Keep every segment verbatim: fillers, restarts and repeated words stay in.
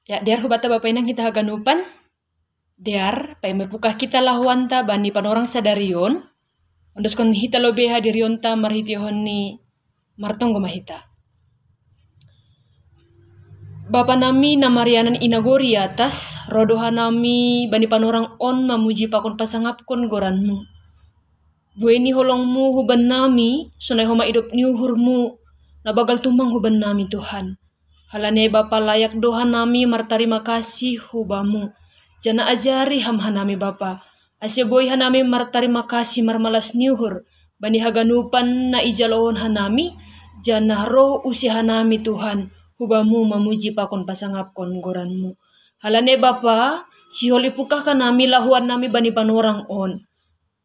Ya, dear hubata bapa inang hita haganupan, dear, pai mepukah kita lahuanta bani panorang sadarion, ondoskon hita lobe hadirionta marhitehon ni martonggo ma hita. Bapa nami na marianan i nagori atas, ro do hanami bani panorang on mamuji pakon pasangapkon goranmu. Buei ni holongmu huban nami, sonai homa idop ni uhurmu, na bagal tumang huban nami Tuhan. Halani ai Bapa layak do hanami martarima kasih hubamu. Jana ajari ham hanami Bapa. Ase boi hanami martarima kasih marmalas ni uhur, bani haganupan na ijalohon hanami, jana roh usi hanami Tuhan, hubamu mamuji pakon pasangapkon goranmu. Halani ai Bapa, sihol ipukah hanami lahuan nami bani panorang on.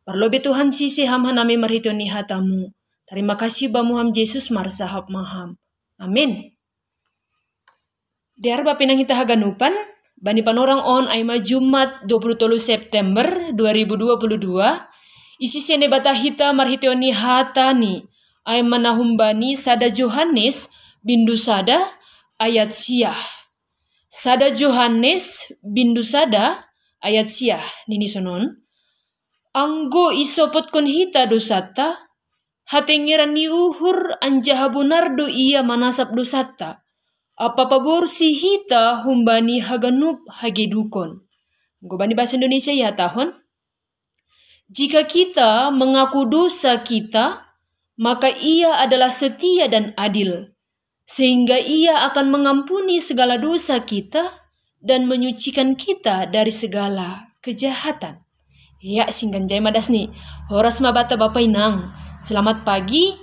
Parlobe Tuhan sise ham hanami marhitehon ni hatamu. Tarima kasih bamu ham Jesus marsahap maham. Amin. Dear bapa inang hita haganupan, bani panorang on ai ma Jumat dua puluh tolu September dua ribu dua puluh dua, isi sene bata hita marhitehon ni hata ni, ai ma na humbani sada Johannes bindu sada ayat sia. Sada Johannes bindu sada ayat sia nini sonon. Anggo isopotkon hita dosanta, hatengeran ni uhur anjaha bonar do ia manasap dosanta. Apa paborsi hita humbani haganup hagedukon. Anggo bani bahasa Indonesia ihatahon, jika kita mengaku dosa kita, maka ia adalah setia dan adil, sehingga ia akan mengampuni segala dosa kita dan menyucikan kita dari segala kejahatan. Ya, singgan jai madas ni. Horas ma bata bapa inang. Selamat pagi.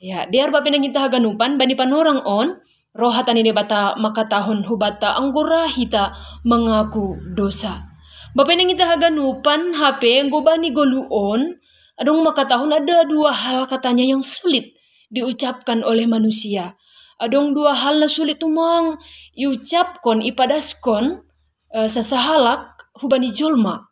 Ya, dear bapa inang hita haganupan bani panorang on, roh hata ni Debata mangkatahon hubata anggo ra hita mengaku dosa. Bapa inang hita haganupan hape anggo bani golu on, adong mangkatahon ada dua hal katanya yang sulit diucapkan oleh manusia. Adong dua hal na sulit tumang iucapkon, ipadaskon, eh, sasahalak hubani jolma.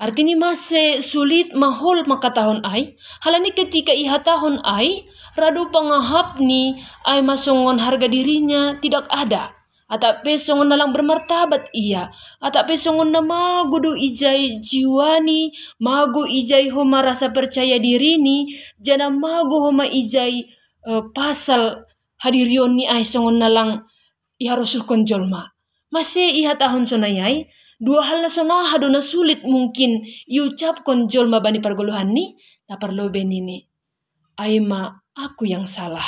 Artini mase sulit mahol mangkatahon ai, halani ketika ihatahon ai, ra do pangahapni ai ma songon harga dirinya tidak ada. Atap pe songon na lang bermartabat ia, atap pe songon na mago do ijai jiwani, mago ijai homa rasa percaya dirini, jana mago homa ijai, eh, pasal hadirionni ai songon na lang iharosuhkon jolma. Mase ihatahon sonai ai, dua hal na sonaha do na sulit mungkin iucapkon jolma bani pargoluhanni, na parlobe nini, ai ma aku yang salah.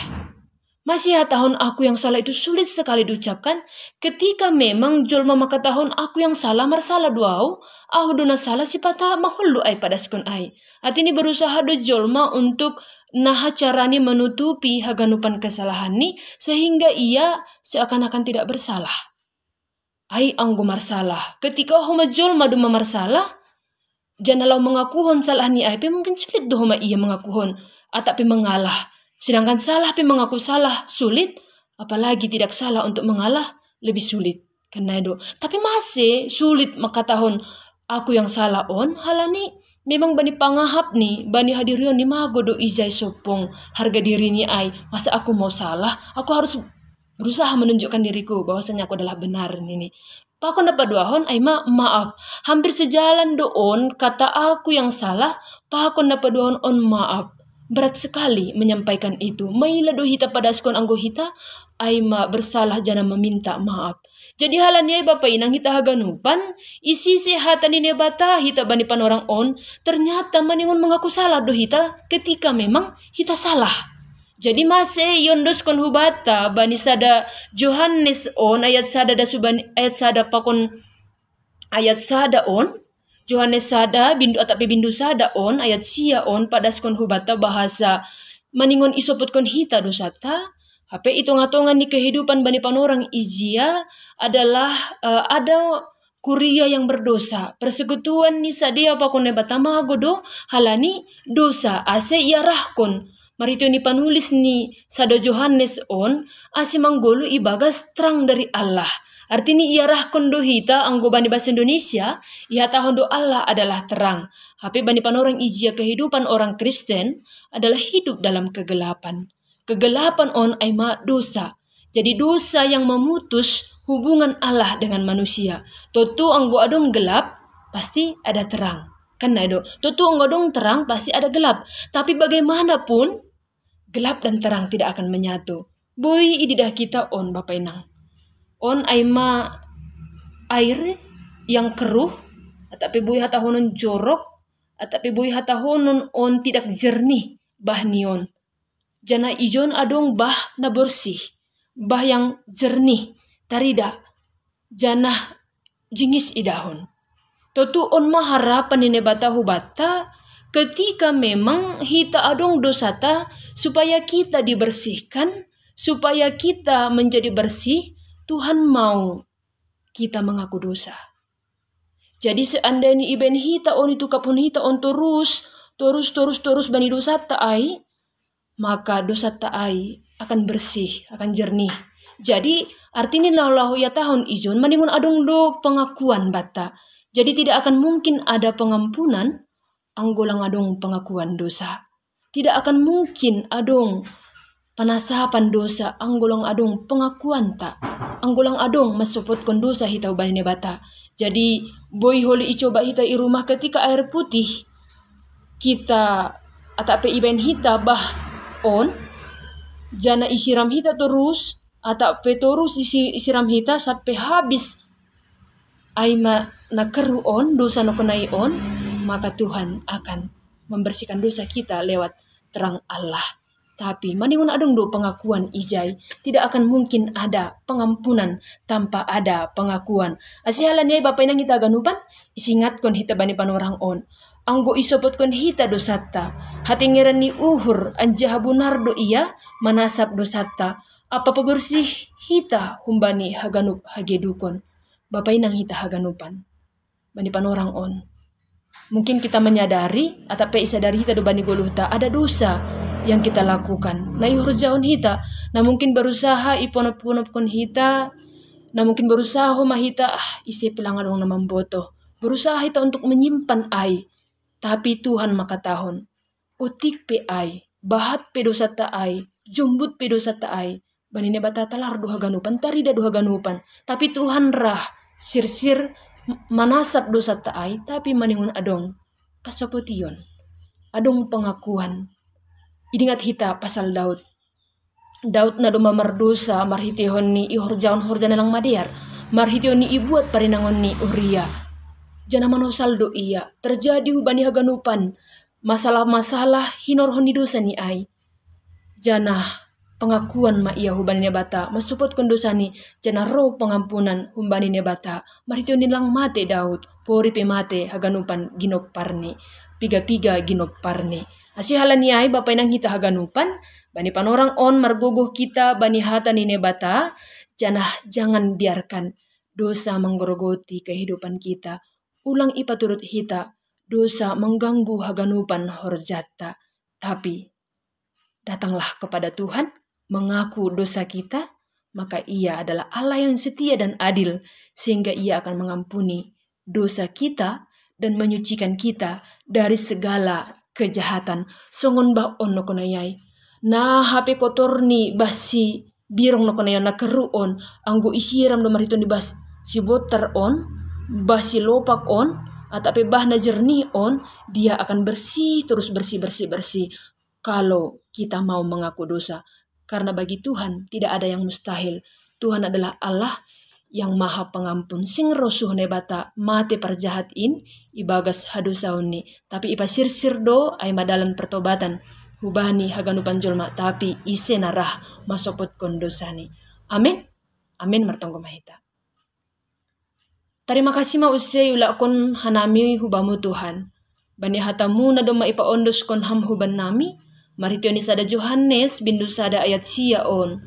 Mase ihatahon aku yang salah itu sulit sekali diucapkan ketika memang jolma mangkatahon aku yang salah, marsalah do au, au do na salah, sipata mahol do ai padaskon ai. Artini berusaha do jolma untuk naha carani menutupi haganupan kesalahanni, sehingga ia seakan-akan tidak bersalah. Ai anggo marsalah, ketika homa jolma do ma marsalah, jana laho mangakuhon salahni ai pe mungkin sulit do homa ia mangakuhon, atap pe mangalah. Sedangkan salah pe mangaku salah sulit, apalagi tidak salah untuk mangalah lebih sulit. Karena do, tapi mase sulit mangkatahon aku yang salah on, halani memang bani pangahapni, bani hadirionni mago do ijai sompong harga dirini ai. Masa aku mau salah, aku harus berusaha menunjukkan diriku bahwasanya aku adalah benar nini. Pakon na paduahon ai ma maaf. Hampir sejalan do on kata aku yang salah, pakon na paduahon on maaf. Berat sekali menyampaikan itu. Maila do hita padaskon anggo hita ai ma bersalah jana meminta maaf. Jadi halani ai bapa inang hita haganupan, isi se hata ni Debata hita bani panorang on, ternyata maningon mengaku salah do hita ketika memang hita salah. Jadi mase iondoskon hubata bani sada Johannes on ayat sada das hubani ayat sada pakon ayat sada on, Johannes sada bindu atap pe bindu sada on ayat sia on padaskon hubata bahasa maningon isopotkon hita dosanta, hape i tonga-tonga ni kehidupan bani panorang ijia adalah, eh, ada kuria yang berdosa. Persekutuan ni sidea pakon Debata mago do halani dosa, ase iarahkon marhitehon ni panulis ni sada Johannes on, ase manggoluh ibagas terang dari Allah. Artini iarahkon do hita anggo bani bahasa Indonesia, ihatahon do Allah adalah terang. Hape bani panorang ijia kehidupan orang Kristen adalah hidup dalam kegelapan. Kegelapan on ai ma dosa. Jadi dosa yang memutus hubungan Allah dengan manusia. Totu anggo adong gelap, pasti ada terang. Kan na do. Totu anggo adong terang, pasti ada gelap. Tapi bagaimanapun, gelap dan terang tidak akan menyatu. Boi ididah hita on, Bapa Inang. On ai ma air yang keruh, atape boi hatahonon jorok, atape boi hatahonon on tidak jernih bah ni on. Janah ijon adong bah na borsih, bah yang jernih, tarida, janah jingis idahon. Totu on ma harapan ni Naibata hubanta, ketika memang hita adong dosata, supaya kita dibersihkan, supaya kita menjadi bersih, Tuhan mau kita mengaku dosa. Jadi seandainya ibaen hita on, itukapon hita on torus, torus, torus, torus bani dosata ai, maka dosata ai akan bersih, akan jernih. Jadi arti ni laho-laho ihatahon ijon, maningon adong do pengakuan banta. Jadi tidak akan mungkin ada pengampunan anggo lang adong pengakuan dosa. Tidak akan mungkin adong panasapan dosa anggo lang adong pengakuanta, anggo lang adong mansopotkon dosa hita hubani Naibata. Jadi boi holi icoba hita i rumah, ketika air putih kita, atape ibaen hita bah on, janah isiram hita torus, atape torus isi, isiram hita sampe habis ai ma na keruh on, dosa na hona i on, maka Tuhan akan membersihkan dosa kita lewat terang Allah. Tapi maningon adong do pengakuan ijai, tidak akan mungkin ada pengampunan tanpa ada pengakuan. Asi halani ai, Bapa Inang hita haganupan, isingatkon hita bani panorang on. Anggo isopotkon hita dosanta, hatengeran ni uhur anjaha bonar do ia manasap dosanta, ampa paborsih hita humbani haganup hagedukon. Bapa Inang hita haganupan, bani panorang on, mungkin kita menyadari, atape isadari hita do bani goluhta ada dosa yang kita lakukan, na ihorjahon hita, na mungkin berusaha iponop-ponopkon hita, na mungkin berusaha ma hita, ah, ise pe lang adong na mambotoh. Berusaha hita untuk menyimpan ai. Tapi Tuhan mangkatahon, otik pe ai, bahat pe dosanta ai, jombut pe dosanta ai, bani Naibata talar do haganupan, tarida do haganupan. Tapi Tuhan ra sirsir, m-, manasap dosanta ai, tapi maningon adong pasapotion, adong pengakuan. Idingat hita pasal Daud. Daud na domma mardosa marhiteihon ni ihorjahon horja na lang madear, marhiteihon ni ibuat parinangon ni Uria. Janah manosal do ia, terjadi hubani haganupan masalah-masalah hinorhon ni dosa ni ai. Janah pengakuan ma ia hubani Naibata, mansopotkon dosa ni, janah roh pengampunan humbani Naibata, marhitehon ni lang mate Daud, pori pe mate haganupan ginomparni, piga-piga ginomparni. Asi halani ai, Bapa Inang hita haganupan, bani panorang on margogoh hita bani hata ni Naibata, janah jangan biarkan dosa manggerogoti kehidupan kita. Ulang ipaturut hita dosa mengganggu haganupan horjata. Tapi datanglah kepada Tuhan, mengaku dosa kita, maka Ia adalah Allah yang setia dan adil, sehingga Ia akan mengampuni dosa kita dan menyucikan kita dari segala kejahatan. Songon bah on na hona i ai. Na hape kotor ni bah si birong na hona i on, na keruh on, anggo isiram do marhitehon ni bah si botar on, bah si lopak on, atape bah na jernih on, dia akan bersih terus, bersih, bersih, bersih. Kalau kita mau mengaku dosa. Karena bagi Tuhan tidak ada yang mustahil. Tuhan adalah Allah yang Maha Pengampun. Seng rosuh Naibata mate parjahat in ibagas hadosaonni, tapi ipasirsir do ai ma dalan pertobatan hubani haganupan jolma, tapi ise na rah mansopotkon dosani. Amin. Amin, martonggo ma hita. Tarima kasih ma use iulakkon hanami hu Bamu, Tuhan. Bani hatamu na domma ipaondoskon Ham hubannami, marhitehon ni sada Johannes bindu sada ayat sia on.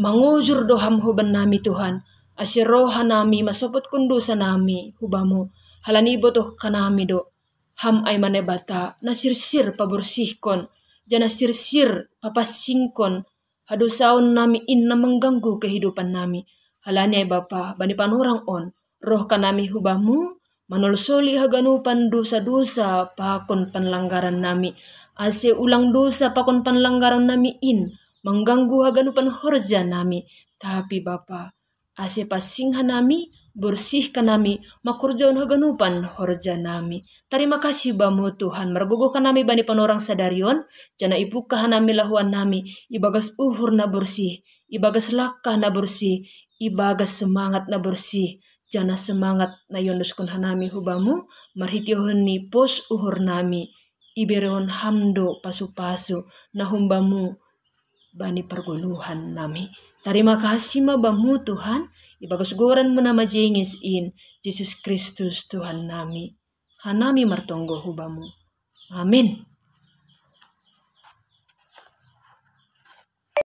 Mangujur do Ham hubannami, Tuhan, ase rohanami mansopotkon dosanami hu Bamu, halani ibotoh hanami do Ham ai ma Naibata na sirsir paborsihkon, janah sirsir papansingkon hadosaonnami in na mangganggu kehidupannami. Halani ai Bapa, bani panorang on, roh hanami hu Bamu, manolsoli haganupan dosa-dosa pakon panlanggarannami, ase ulang dosa pakon panlanggarannami in mangganggu haganupan horjanami. Tapi Bapa, Ase pasing hanami, borsih kanami, makurjaon haganupan horja nami. Tarima kasih Bamu Tuhan, margogoh kanami bani panorang sadarion, jana ipuka hanami lahoan nami, ibagas uhur na borsih, ibagas langkah na borsih, ibagas semangat na borsih, jana semangat na iondoskon hanami hu Bamu, marhitehon ni pos uhur nami, iberehon Ham do pasu-pasu na humbamu bani pargoluhan nami. Tarima kasih ma Bamu Tuhan, ibagas goran Mu na majengis in, Jesus Kristus Tuhan nami. Hanami martonggo hu Bamu. Amin.